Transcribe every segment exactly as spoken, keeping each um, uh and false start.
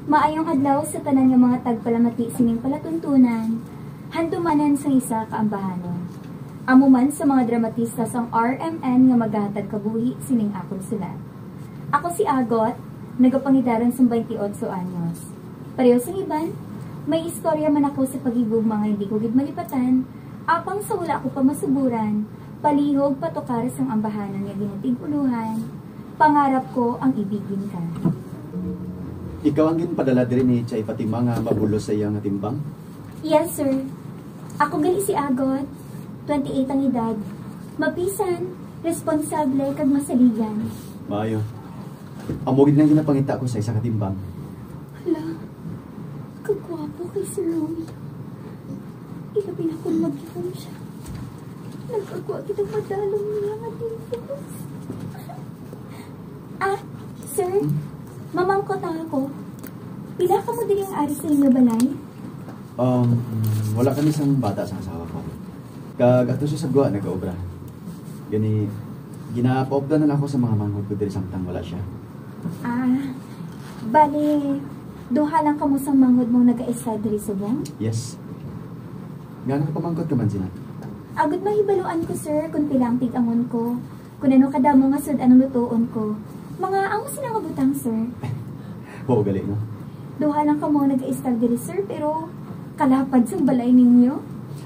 Maayong adlaw sa tanan nga mga tagpalamati sining palatuntunan, Handumanan sang Isa ka Ambahanon. Amo man sa mga dramatista sang R M N nga maghahatag kabuhi sining akon sulat. Ako si Agot, nagapangidaron sang twenty-eight anyos. Pareho sang iban, may istorya man ako sa paghigugma nga hindi ko gid malipatan, apang sa wala ko pa masuguran, palihog patukar sang ambahanon nga ginatig-ulohan, Pangarap Ko Ang Ibigin Ka. Ikaw ang ginpadala diri ni Chay Fatima nga mabulos sa iya nga timbang? Yes, sir. Ako gali si Agot, twenty-eight ang edad. Mapisan, responsable, kag masaligan. Maayo. Amo gid ang ginapangita ko sa isa ka timbang. Hala, kagwapo kay Sir Romeo. Ilabi na kung mag-inom siya. Nagkagwa kita madalom niya nga tipos. Ah, sir, mamangkot lang ako. Pila kamo diri ang ari sa inyo balay? Um, wala kami sang bata sang asawa ko. Kag ato siya sa gwa nagaobra. Gani, ginapaupdan na lang ako sa mga manghod ko diri samtang wala siya. Ah, bali, duha lang kamo sang manghod mong nagaestar diri subong? Yes. Nga, nakapamangkot ka man, Zina? Agod mahibaluan ko, sir, kung pila ang tig-angon ko. Kung ano kadamo nga sud-an ang lutuon ko. Mga amo sila nga butang, sir. Oo, gali, no? Duha lang kamo nag-istar diri, sir, pero kalapad sang balay ninyo.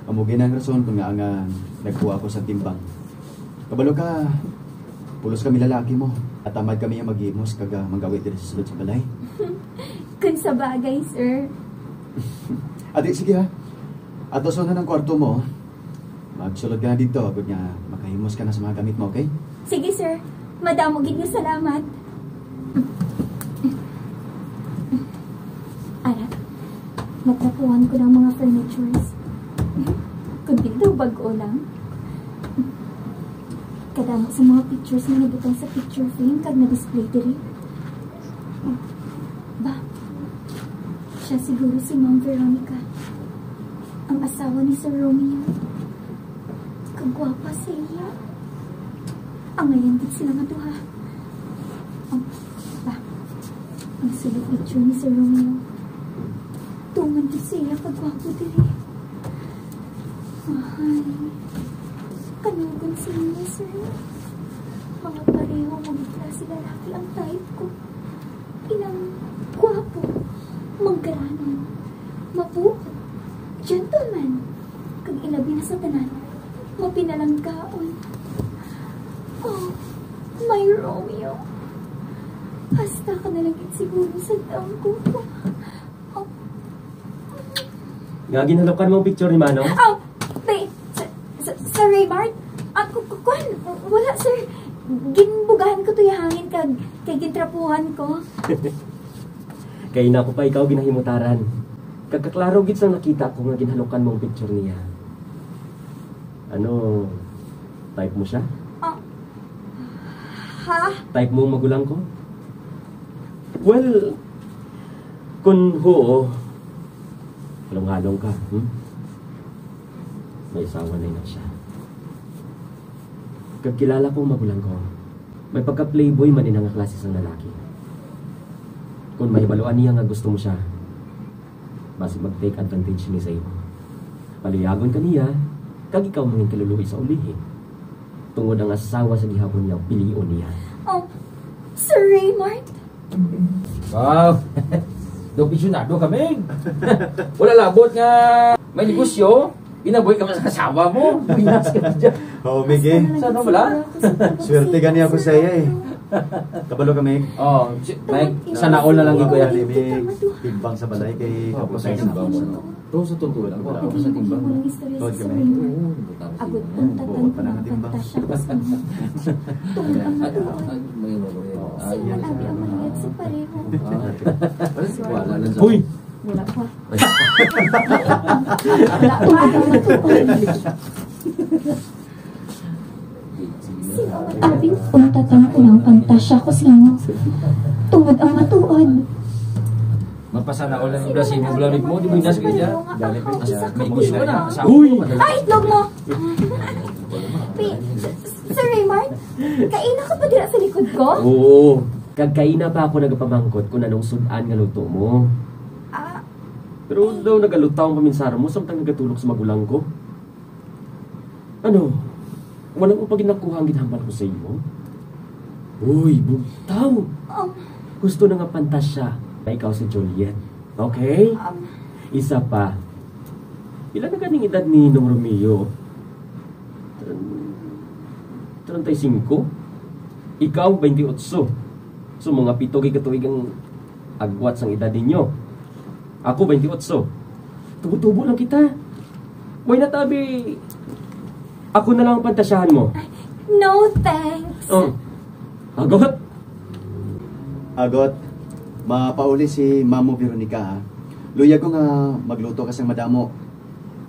Amo gid ang rason kung ngaa nga nagkuha ako sa timbang. Kabalo ka, pulos kami lalaki mo. At tamad kami nga maghimos kag, ah, manggawi diri sa sulod sa balay. Kung sa bagay, sir. Adi, sige ha. Ato sa ang kwarto mo. Magsulod ka na didto, agod nga makahimos ka na sa mga gamit mo, okay? Sige, sir. Madamo gid nga salamat. Ara, natrapuhan ko ng mga furnitures. Kundi daw bag-o lang. Kadamo sa mga pictures nga nabutang sa picture frame kag na-display diri. Ba, siya siguro si Ma'am Veronica, ang asawa ni Sir Romeo. Kagwapa sa iya. Angayan gid sila nga duha. Ang, ba, ang sulod picture ni Sir Romeo. Tuman gid sa iya kagwapo diri. Mahay. Kanugon sa inyo, sir. Mga pareho mo gid klase lalaki ang type ko. Ilang gwapo, manggaranon, mabuot, gentleman, kag ilabi na sa tanan, mapinalanggaon. Oh, my Romeo. Hasta ka na lang gid siguro sa dangko ko. Oh. Nga ginhalukan mo ang picture ni Manong? Ah, tay, sa, sa, sa Raymart? Ah, ku-, ku-, kuwan, wala, sir. Ginbugahan ko to ya hangin kag kay gintrapuhan ko. Kay nako pa ikaw ginahimutaran. Kag kaklaro gid sang nakita ko nga ginhalukan mo ang picture niya. Ano, type mo siya? Ah, ha? Type mo ang magulang ko? Well, kun huo, halong-halong ka, hmm? May asawa na ina siya. Kag kilala ko ang magulang ko. May pagka-playboy man ina nga klase sang lalaki. Kung mahibaluan niya nga gusto mo siya, basi mag-take advantage ini sa imo. Paluyagon ka niya, kag ikaw mangin kaluluoy sa ulihi. Tungod ang asawa sa gihapon niya, pilion niya. Oh, Sir Raymart? Wow! Dopisyonado kami. Wala labot nga may negosyo, inabuhi ka man sa asawa mo. Buyas ka dyan. Oh, Miggy. Sana wala? Swerte gani ako sa iya eh. Kabalo ka, Mig? Oh, si-, Mike, sana all na lang gid ko yan. Ni Mig, timbang sa balay kay Oh, kapos sa sa timbang mo, no? Ito sa totoo lang, wala ako sa timbang mo. Tuod ka, Mig? Oo, butang Agot siya. ang Oo, tatang wala na timbang. Pantasya ko sa inyo. Tungod ang Ay, natuod. ay, may memory. Oh, Sa ah, yan. Abi ang mahiyag sa pareho. Ah, parang wala lang sa Uy! Wala pa. Wala pa. Sino ang abing untatang unang pantasya ko sa inyo? Tungod ang matuod. Mapasana all ang obra sa imo, Blamig mo, di mo inasal ka dyan. May gusto ka na, asawa Uy! mo, madali. Ay, itlog mo! Pi-, Sir Raymart, kaina ka pa dira sa likod ko? Oo. Kag kaina pa ako nagapamangkot kung anong sud-an nga luto mo. Ah. Pero daw nagalutaw ang paminsara mo samtang nagatulog sa magulang ko. Ano? Wala mo pa ginakuha ang ginhambal ko sa imo? Uy, bugtaw! Um. Gusto na nga pantasya na ikaw si Juliet. Okay? Um. Isa pa. Pila na ganing edad ni Nong Romeo? Tren-, treinta y cinco? Ikaw, twenty-eight. So, mga pito gid ka tuig ang agwat sang edad ninyo. Ako, twenty-eight. Tubo-tubo lang kita. Why not, abi, ako na lang ang pantasyahan mo? No, thanks. Oh. Agot? Agot, mapauli si Mamo Veronica, ha? Luyag ko nga magluto ka sang madamo.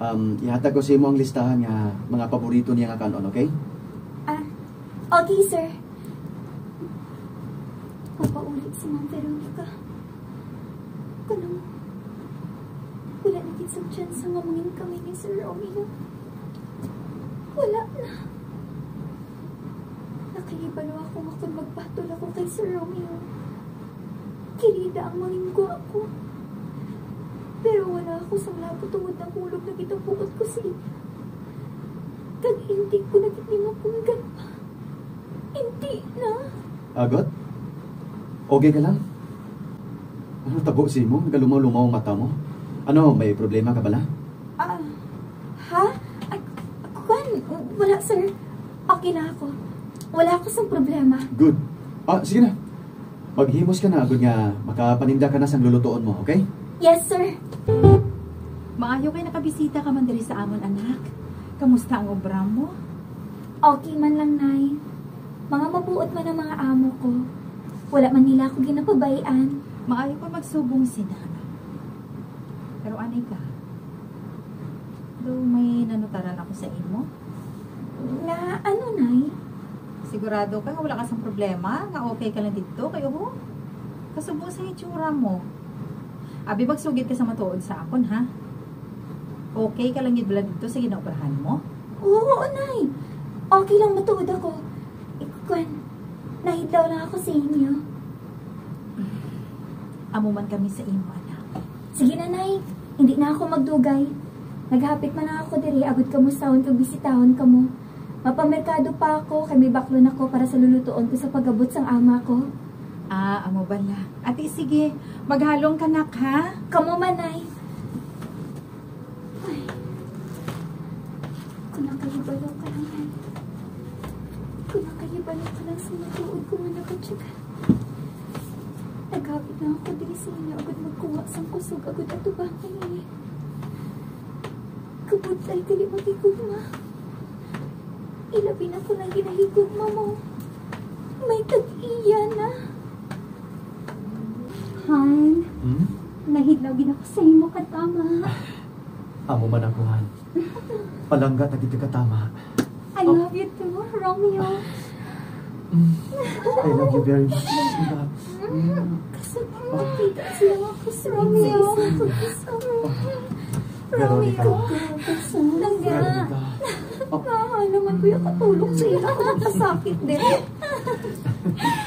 Um, ihatag ko sa imo ang listahan nga mga paborito niya nga kan-on, okay? Ah, okay, sir. Mapauli si Ma'am Veronica. Kanang wala na gid sang tsansa nga mangin kami ni Sir Romeo. Wala na. Nakahibalo ako nga kon magpatol ako kay Sir Romeo, kirida ang mangin ko ako. Pero wala ako sang labo tungod nahulog na gid ang buot ko sa iya. Kag hindi ko na gid ni mapunggan pa. Hindi na. Agot? Okay ka lang? Ano tabo sa imo? Nagalumaw-lumaw ang mata mo. Ano, may problema ka bala? Ah, ha? Ay, kuwan, wala, sir. Okay na ako. Wala ako sang problema. Good. Ah, sige na. Maghimos ka na agod nga makapaninda ka na sang lulutuon mo, okay? Yes, sir. Maayo kay nakabisita ka man diri sa amon, anak. Kamusta ang obra mo? Okay man lang, Nay. Mga mabuot man ang mga amo ko. Wala man nila ako ginapabay-an. Maayo pa magsubong sina. Pero anay ka. Daw may nanutaran ako sa imo? Na ano, Nay? Sigurado ka nga wala ka sang problema, nga okay ka lang didto? Kay, oho, kasubo sa itsura mo. Abi, magsugid ka sa matuod sa akon, ha? Okay ka lang gid bala didto sa ginaobrahan mo? Oo, Nay. Okay lang matuod ako. Ikukwan, nahidlaw lang ako sa inyo. Amo man kami sa imo, anak. Sige na, Nay. Hindi na ako magdugay. Naghapit man lang ako diri agod kamustahon kag bisitahon kamo. Mapamerkado pa ako kay may baklon ako para sa lulutuon ko sa pag-abot sang ama ko. Ah, amo bala. Ati, sige. Maghalong ka, nak, ha? Kamo man, Nay. Ay. Kung nakahibalo ka lang, Nay. Kung nakahibalo ka lang sa matuod ko nga nakatyaga. Naghapit na ako diri sa inyo agud magkuha sang kusog agud atubangan ini. Kabudlay gali maghigugma. Ilabi na ko nang ginahigugma mo. May tag-iya na. Han, Hmm? Nahidlaw gid ako sa imo katama. Amo man ako, Han. Palangga ta gid ka katama. I love you too, Romeo. Mm. I love you very much, sweetheart. Mm. Kasabot kita sila nga kusog sa isa kag isa. Veronica. Langga. Veronica. Oh. Maayo man ko yung katulog sa ila kung nagkasakit din.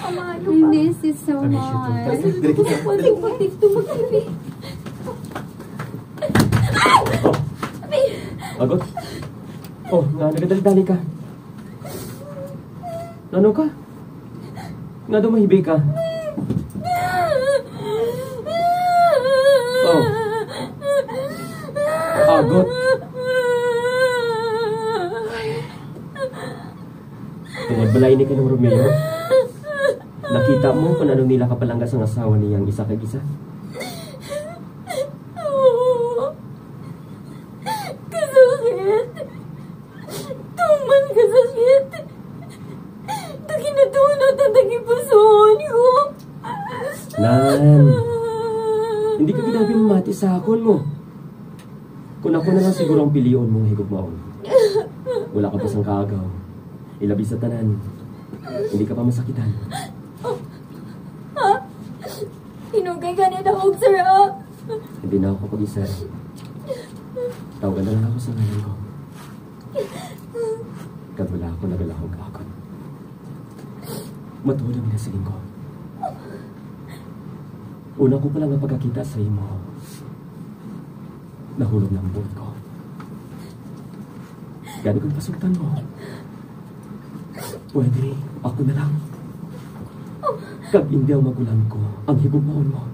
Amayo pa. We miss you so much. I miss you too. Dali, dali kita. Pwede ko dito mag-iwi. Oh. Agot? Oh, nga nagadali-dali ka. Ano ka? Nga daw mahibi ka? Oh. Agot. Tungod bala ini kay Nong Romeo? Nakita mo kung ano nila kapalangga sang asawa niya ang isa kag isa? Oo. Kasakit. Tuman kasakit. Ito ginatulot ang tagipusoon ko. Nan, hindi ka ginabi mamati sa akon mo. Kung ako na lang siguro ang pilion mong higugmaon, wala ka pa sang kaagaw. Ilabi sa tanan, hindi ka pa masakitan. Ha? Hinugay ka ni dahog, sir, ha? Hindi na ako kapag-isa. Tawagan na lang ako sa ngalan ko. Kag wala ako nagalahog akon. Matuod ang ginasiling ko. Una ko pa lang nga pagkakita sa imo, nahulog na ang buot ko. Gani kung pasugtan mo, pwede ako na lang. Kag indi ang magulang ko ang higugmaon mo.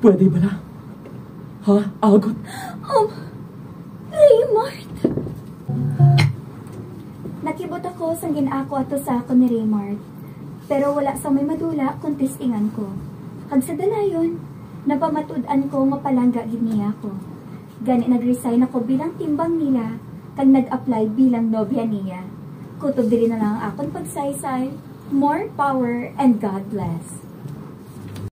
Pwede bala? Ha? Agot? Um, Raymart! Nakibot ako sang gin-ako ato sa akon ni Raymart. Pero wala sang may madula kung testingan ko. Kag sa dalayon, napamatud-an ko nga palangga gid niya ako. Gani nag-resign ako bilang timbang nila kag nag-apply bilang nobya niya. Kutob diri na lang ang akon pagsaysay. More power and God bless.